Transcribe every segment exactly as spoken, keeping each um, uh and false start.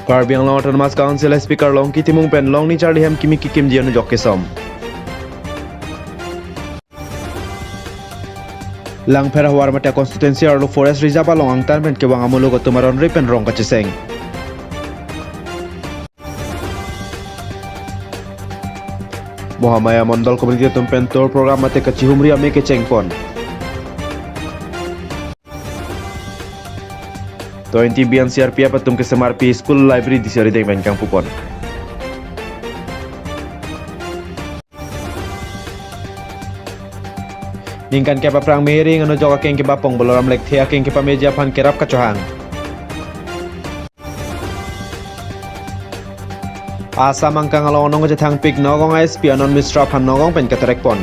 Karbi Anglong Autonomous Council Speaker Longki Timung pen longni charli hem kimi kekimji anujok kesom. Langpher havar mate constituency arlo forest reserve along angtan pen kevang amuluk atum aron-re pen rong kacheseng. Mahamaya Mondol Committee atum pen tour program mate kachihumri ame kechengpon. Twenty B N C R P F atum kesemarpi school library D C arideng pen kangpupon. Ningkan kep aphrang Mehring anujok akeng kebapong Balaram Lekthe akeng kepameji aphan kerap kachohang. Assam angkang along anong kachethangpik Nagaon S P Anand Mishra aphan Nagaon pen katerekpon.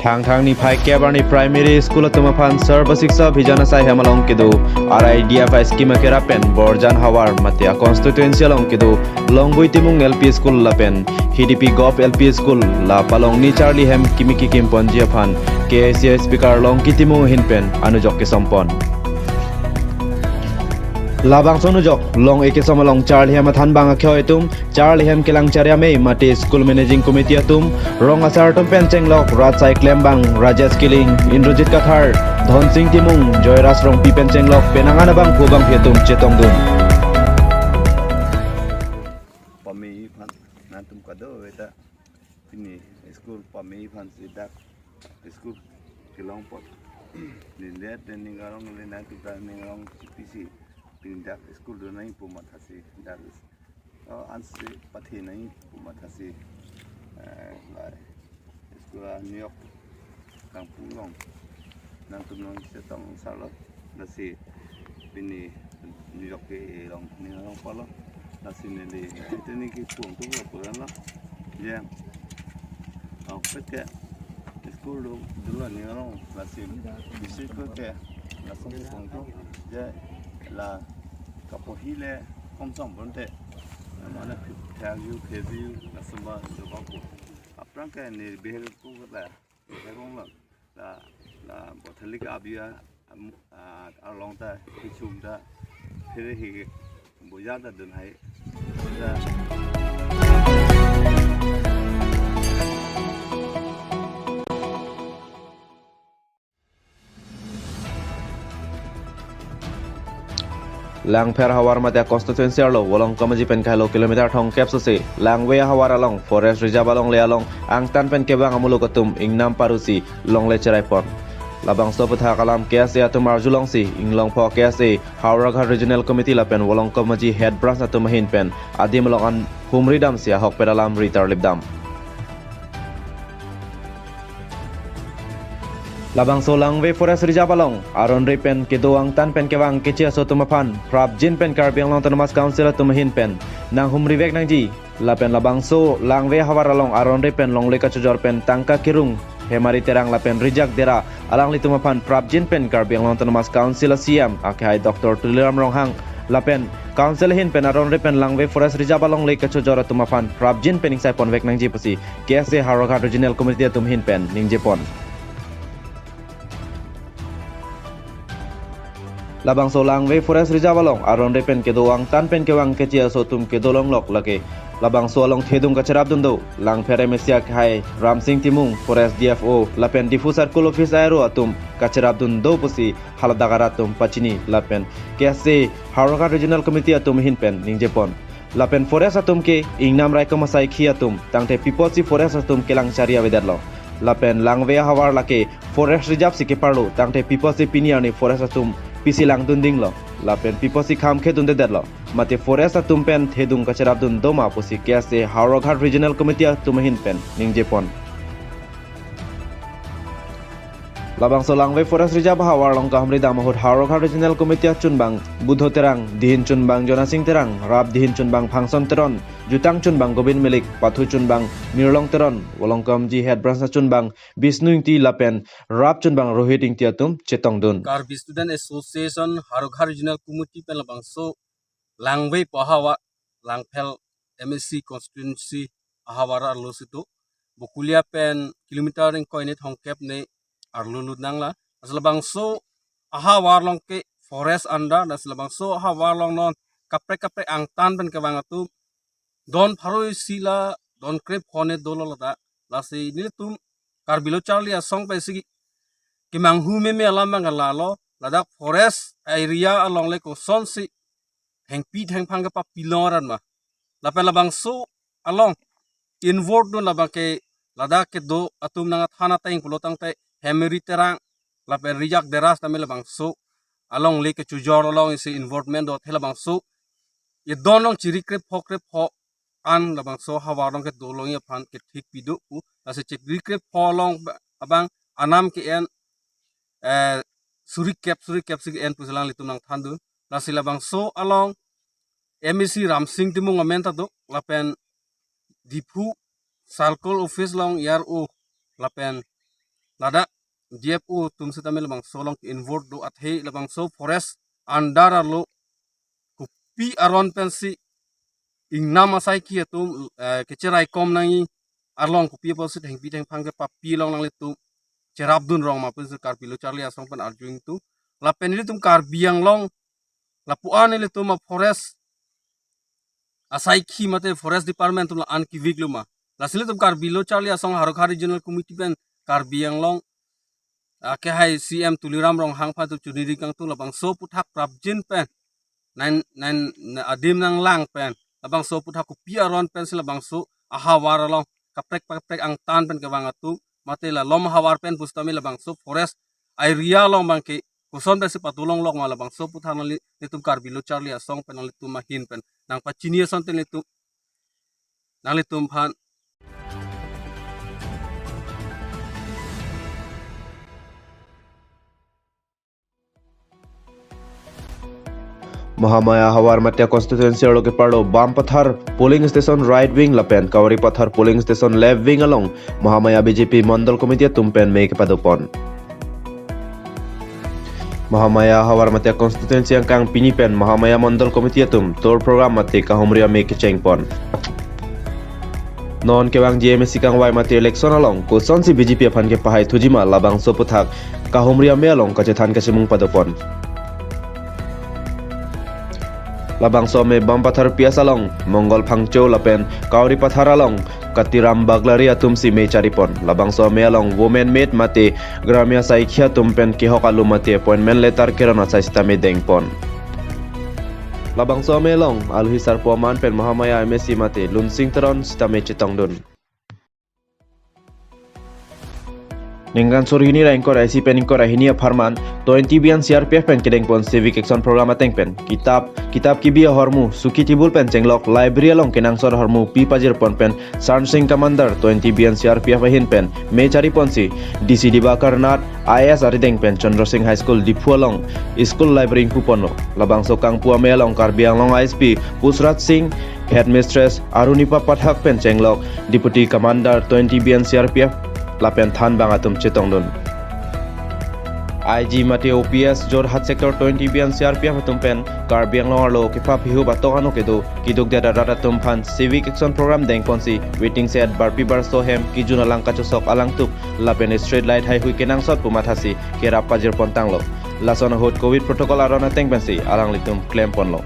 Thangthang niphai kep arni primary school atum aphan Sarva Shiksha Abhiyan asai hem along kedo R I D F scheme akerap pen Borjan havar mate a constituency along kedo Longbui Timung L P School lapen Hidipi Gov L P School la palongni charli hem kimi kekimponji aphan K A C Speaker Longki Timung ahin pen anujok kesompon. Labangso anujok long-e kesom along charli hem athanbang akhei atum, charli hem kelang chari ame mate school managing committee atum, rong asar atum pen chenglok Ratsai Klembang, Rajesh Killing, Indrajit Kathar, Dhonsing Timung, Joyras Rongpi pen chenglok penang an abangphu abangphi atum chetongdun. Pame aphan nangtum kadokave ta pini school pame aphan si dak school kelong apot. Neli le ning arong le nangtum ta ning arong chipisi pini dak school do nangji pu mathasi dak o ansi pathe nangji pu mathasi, eh, la school anujok kangpu along nangtum nangchetong sarlo. Lasi pini nujok ke along ning arong palo. Lasi neli ite ni kipung tu pulo pulo lo. Ya. Oh, pet ke school do dolo ning arong lasi bisi ko ke langsung kipung tu. Ya la kapohi le komsom bonte. Mana thak yu, khe yu, langsung ba do ba ko. Aphrang ke neli behel ko kata. Hebong lo. La, la bothalik abia, am, ah, along ta, hichum ta, phere hi, boya ta dun hai. Ta. Langpher havar mate constituency arlo Volongkom Aji pen kailo kilometer thomkep sose Langve havar along forest reserve alongle along angtan pen kevang amuluk atum ingnam parusi longle cheraipon. Labangso aputhak alam K S A atum arjulongsi inglongpo K S A Howraghat Regional Committee lapen Volongkom Aji Head Branch atum ahin pen adim along an humri damsi ahokpet alam ri tarlip dam. Labangso Langve Forest Reserve along aron-re pen kedo angtan pen kevang keche aso atum aphan prapjin pen Karbi Anglong Autonomous Council atum ahin pen nanghumri vek nangji. Lapen labangso Langve havar along aron-re pen longle kachojor pen tangka kerung Hemari Terang lapen Rijak Dera alanglitum aphan prapjin pen Karbi Anglong Autonomous Council a C M akehai Doctor Tuliram Ronghang lapen Council ahin pen aron-re pen Langve Forest Reserve alongle kachojor atum aphan prapjin pen ingsai ponvek nangji pusi K S A Howraghat Regional Committee atum ahin pen ningjepon. Labangso Langve Forest Reserve along aron-re pen kedo angtan pen kevang keche aso atum kedo longlok lake labangso along thedung kacherapdun do Langpher M A C akehai Ramsing Timung, Forest D F O lapen Diphu Circle Office aero atum kacherapdun do pusi haladak arat atum pachini lapen K S A Howraghat Regional Committee atum ahin pen ningjepon. Lapen forest atum ke ingnam raikom asai khi atum, tangte pi apotsi forest atum kelang chari avedetlo. Lapen Langve havar lake forest reserve si keparlo, tangte pi apotsi pini arni forest atum pisi langdun dinglo. Lapen pi apotsi kham khedundedetlo. Mate forest atum pen thedung kacherapdun doma pusi K S A Howraghat Regional Committee atum ahin pen ningjepon. Labangso Langve Forest Reserve havar along kahumri dam ahut Howraghat Regional Committee achunbang Budho Terang, dihin chunbang Jonasing Terang, rap dihin chunbang Phangson Teron, jutang chunbang Gobin Milik, pathu chunbang Mirlong Teron, Volongkom Aji Head Branch achunbang Bisnu Ingti lapen rap chunbang Rohit Ingti atum chetongdun. Karbi Student Association Howraghat Regional Committee pen labangso Langve pu ahavar, Langpher M A C constituency ahavar arlo si do. Bokulia pen kilometer ingkoi ne thomkep ne arlo lut nangla. Asal labangso ahavar along ke forest under, lasi labangso ahavar along non kaprek kaprek angtan pen kevang atum don pharo isi la don krepho ne dolo ladak. Lasi nelitum Karbi Lo Charli Asong pensi kemanghu meme alam abang lalo, ladak forest area along le kosonsi thengpi thengphang kepapilong aran ma. Lapen labangso along involve dun labang ke ladak kedo atum nangthan ateng pulo tangte Hemiri Terang lapen Rijak Dera tame labangso alongle kechojor along isi involvement do, athe labangso edon along chiri krepho krepho an labangso ahavar along kedo longji aphan kethik pido pu. Lasi chiri krepho along ba-, abang anam ke-en, eh, suri kep, suri kep si ke-en pusi alanglitum nangthandun. Lasi labangso along M A C Ramsing Timung amen ta do, lapen Diphu Circle Office along E R O, lapen ladak D F O atum sitame labangso along involve do, athe labangso forest under arlo kopi aron pensi ingnam asaikhi atum, eh, kecheraikom nangji along kopi apotsi thengpi thengphang kepapilong, nanglitum cherapdun rong ma pusi Karbi Lo Charli Asong pen arju ingtung. Lapen nelitum Karbi Anglong lapu-an nelitum a-forest asaikhi mate forest department atum la-an kevik lo ma. Lasi nelitum Karbi Lo Charli Asong Haroka Regional Committee pen Karbi Anglong, ah, kehai C M Tuliram Ronghang aphan tu chuniri kangtung, labangso aphuthak prapjin pen nang, nang, adim nanglang pen labangso aphuthak kopi aron pensi labangso ahavar along kaprek kaprek angtan pen kevang atum mate la lom ahavar pen pusitame labangso forest area along abang ke koson pensi patulong lok ma, labangso aphuthak nangli, nelitum Karbi Lo Charli Asong pen nanglitum ahin pen nangpachini asonte nelitum nanglitum aphan. Mahamaya ahavar mate constituency arlo keparlo Bampathar polling station right wing lapen Kauripathar polling station left wing along Mahamaya B J P Mandal Committee atum pen mei kepadopon. Mahamaya ahavar mate constituency angkang pini pen Mahamaya Mandal Committee atum tour program mate kahumri amei kechengpon. Non kevangji M A C kangvai mate election along kosonsi B J P aphan kepahai thuji ma, labangso aphuthak kahumri amei along kachethan kachimung padopon. Labangso amei Bampathar P S along Mongol Phangcho lapen Kauripathar along Katiram Baglari atumsi mei charipon. Labangso amei along women meet mate Gramya Saikhi atum pen kehok alu mate appointment letter keron asai sitame dengpon. Labangso amei along aluhi sarpo aman pen Mahamaya M A C mate Lunsing Teron sitame chetongdun. Ningkan suri hini ra ingkoi ra isi pen ingkoi ra hini apharman twenty B N C R P F pen kedengpon Civic Action Program ateng pen kitap, kitap kebi ahormu, suki tibul pen chenglok, library along kenangsot ahormu pi pajirpon pen Sarsing Commander twenty B N C R P F ahin pen mei chariponsi D C Dibakar Nath I A S arideng pen Chandra Singh High School Diphu along school library ingpuponlo. Labangso kangpu amei along Karbi Anglong I S P Pushrat Singh, Headmistress Arunipa Pathak pen chenglok Deputy Commander twenty B N C R P F lapen thanbang atum chetongdun. I G mate O P S Jorhat Sector twenty B N C R P F atum pen Karbi Anglong arlo kepapihup atok ano kedo kiduk det arat atum aphan Civic Action Program dengponsi waiting shed, barpi barso hem, kijun alang kachosok alangtup lapen street light haihui kenangsot pu mathasi kerap pajirpon tanglo. Lason ahut Covid protocol aron ateng pensi alanglitum klemponlo.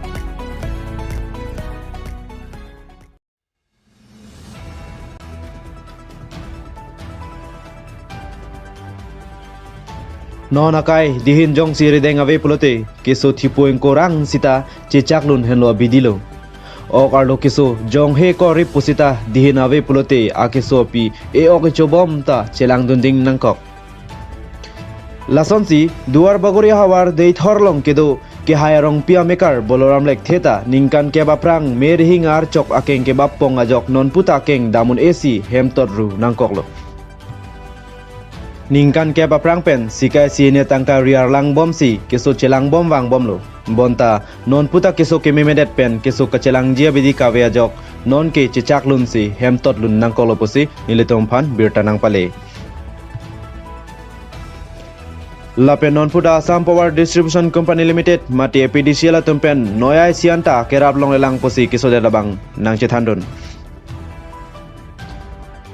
Non akai dihin jongsi rideng ave pulote keso thipo ingkorang sita chechaklun henlo abidi lo. Ok arlo keso jonghe korip pusita dihin ave pulote akeso api e-ok echobom ta chelangdunding nangkok. Lasonsi Duar Bagori ahavar Deithor along kedo kehai arongpi amekar Boloram Lekthe ta ningkan kep aphrang merihing archok akeng kebap pong ajok nonputa akeng dam un-esi hemtot ru nangkoklo. Ningkan kep aphrang pen sikai sini tangka riar langbomsi keso chelangbom vangbomlo. Bonta nonputa keso kememedet pen keso kachelangji abidi kave ajok nonke chechaklunsi hemtotlun nangkoklo pusi nelitum aphan birta nangpale. Lapen nonputa Assam Power Distribution Company Limited mate A P D C L atum pen noi-ai sian ta kerap longlelang pusi kesodet abang nangchethandun.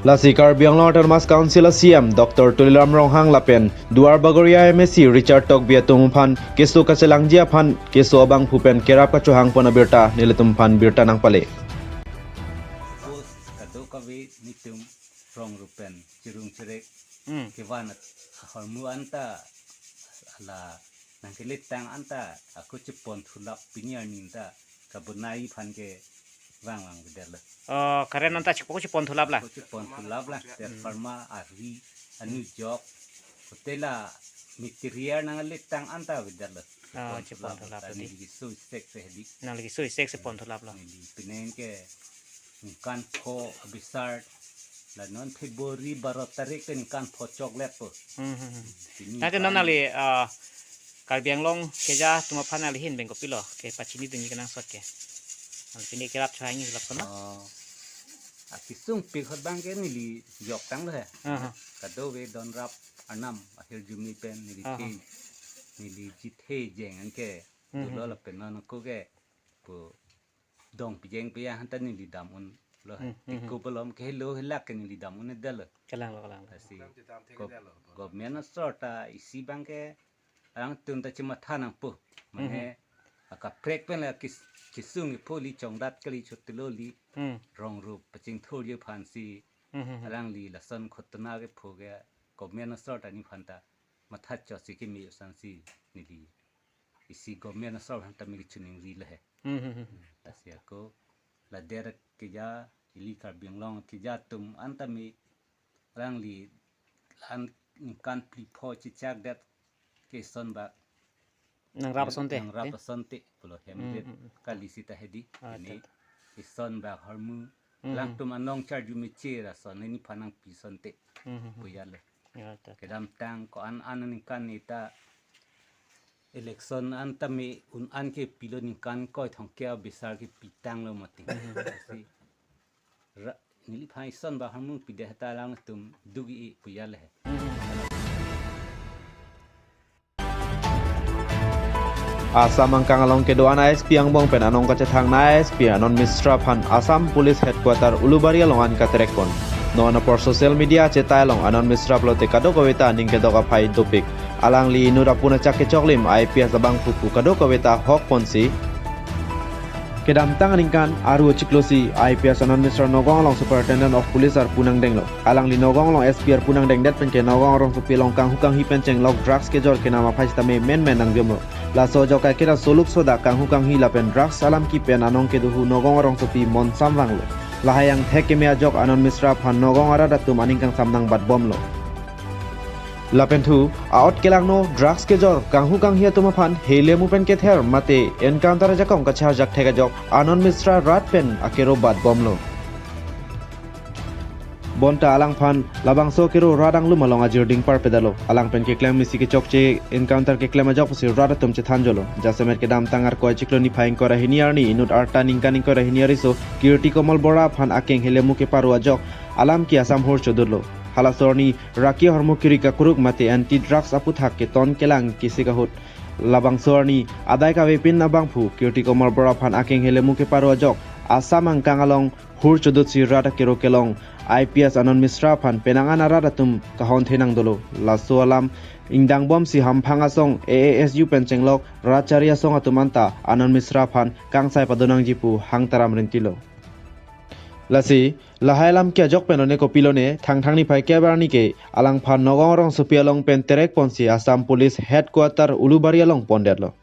Lasi Karbi Anglong Autonomous Council a C E M Doctor Tuliram Ronghang lapen Duar Bagori a M A C Richard Tokbi atum aphan keso kachelangji aphan keso abangphu pen kerap kachohang pon abirta nelitum aphan birta nangpale. Suppose kadokave netum rong rupen chirung chirek Hmm. kevan ahormu anta la nangkeletang anta ako chepon thulap pini arni ta kabunai aphan ke vang vang bidar lo. Oh, karen anta chikpo chipon thulap la. Ako chipon thulap la, ter Hmm. pharma ari anu jok. Hotel a material nangletang anta bidar lo. Ah, chipon thulap la, ta tadi. Neli keso isek se hedi. Nangli keso isek se pon thulap la. Neli penang ke ningkan pho abisar la non February baro tarik ke ningkan pho choklet po. Hmm, hmm, hmm. Pini Nanti non phan nangli, ah, Karbi Anglong keja atum aphan nangli ahin pen kopilo kepachini dunji kenangsot ke. Nangli pini kerap chohangji lap kono? Oh. Akesung pik hot abang ke neli joktang lo he. Aha. Kadokave donrap arnam ahirjume pen neli Aha. the, neli jithe jeng anke Hmm, dulo hmm. lapen non ako ke pu dong pijeng pia hanta neli dam un lo he. Hmm, hmm, hmm. Eko belum ke helo helak ke neli dam un dal lo. Kalang lo, kalang lo. Asi Program chedam thek go-, dal lo. Government asor ta isi abang ke alangtum ta chematha nangpo. Mane Mhm. akaprek pen la kis-, kisung ipho li chongdat kali chotelo li Hmm. rong rup pachingthurji aphansi Mhm. alangli lason khotona kepho ke government asor ta nephanta matha chotsi keme asansi neli isi government asor aphan ta me kechiningri lo he. Mhm. Lasi ako lader keja ili Karbi Anglong keja atum anta me alangli la-an ningkan phli pho chechak det ke ison bak Nangrap asonte, nangrap te? asonte pulo hem Hmm, det hmm, hmm. kali sita hedi. Ah, Ini ta, ta. ison bak ahormu Hmm. alangtum anong charju meche ra son nephan nangpi asonte. Hmm, hmm, hmm. Puya lo. Ya, ta, ta. Kedamtang ko-an an ningkan neta election anta me un-an kepilo ningkan koi thongke abisar kepitang lo mati. Hmm. Si ra-, neliphan ison bak ahormu pide heta alangtum duk-i puya lo he. Assam angkang along kedo-an a S P angbong pen anong kachethang na a S P Anand Mishra aphan Assam Police Headquarter Ulubari along an katerek pon. Non apor social media chetai along Anand Mishra pulote kadokave ta aning kedok aphai dopik. Alangli inut apun achak kechoklim I P S abangphu pu kadokave ta hok ponsi kedamtang aningkan aro chiklo si I P S Anand Mishra Nagaon along Superintendent of Police arpu nangdenglo. Alangli Nagaon along S P arpu nangdengdet penke Nagaon arongsopi along kanghu kanghi pen chenglok drugs kejor kenam aphai sitame menmen nangjomlo. Laso ajok kaiketa soluk soda kanghu kanghi lapen drugs alam kipen anong kedohu Nagaon arongsopi monsam vanglo. Lahai angthek keme ajok Anand Mishra aphan Nagaon arat atum aning kangsam nangbatbomlo. Lapen thu, a-ot kelangno drugs kejor kanghu kanghi atum aphan helemu pen kether mate encounter ajakong kacharjak thek ajok Anand Mishra rat pen akero batbomlo. Bonta alangphan labangso akero rat anglum along ajirding parpedalo. Alang pen keklem isi kechokche encounter keklem ajok pusi rat atum chethanjolo. Jasemet kedamtang Arkoi chiklo niphai ingkoi ra hini arni inut arta ningkan ingkoi ra hini ariso Kirti Komal Bora aphan akeng helemu keparo ajok alam ke Assam hur chodutlo. Halaso arni raki ahormu kiri kakruk mate anti drugs aputhak keton kelang kesik ahut. Labangso arni adai kavepin abangphu Kirti Komal Bora aphan akeng helemu keparo ajok Assam angkang along hur chodutsi rat akero kelong I P S Anand Mishra aphan penang an arat atum kahonthe nangdolo. Laso alam ingdangbomsi hamphang asong A A S U pen chenglok rat chari asong atum anta Anand Mishra aphan kangsai padonangji pu hangtaram rintilo. Lasi, lahai alam ke ajok pen lone kopilone, Thangthang niphai kep arni ke, alangphan Nagaon arongsopi along pen terek ponsi Assam Police Headquarter Ulubari along pondetlo.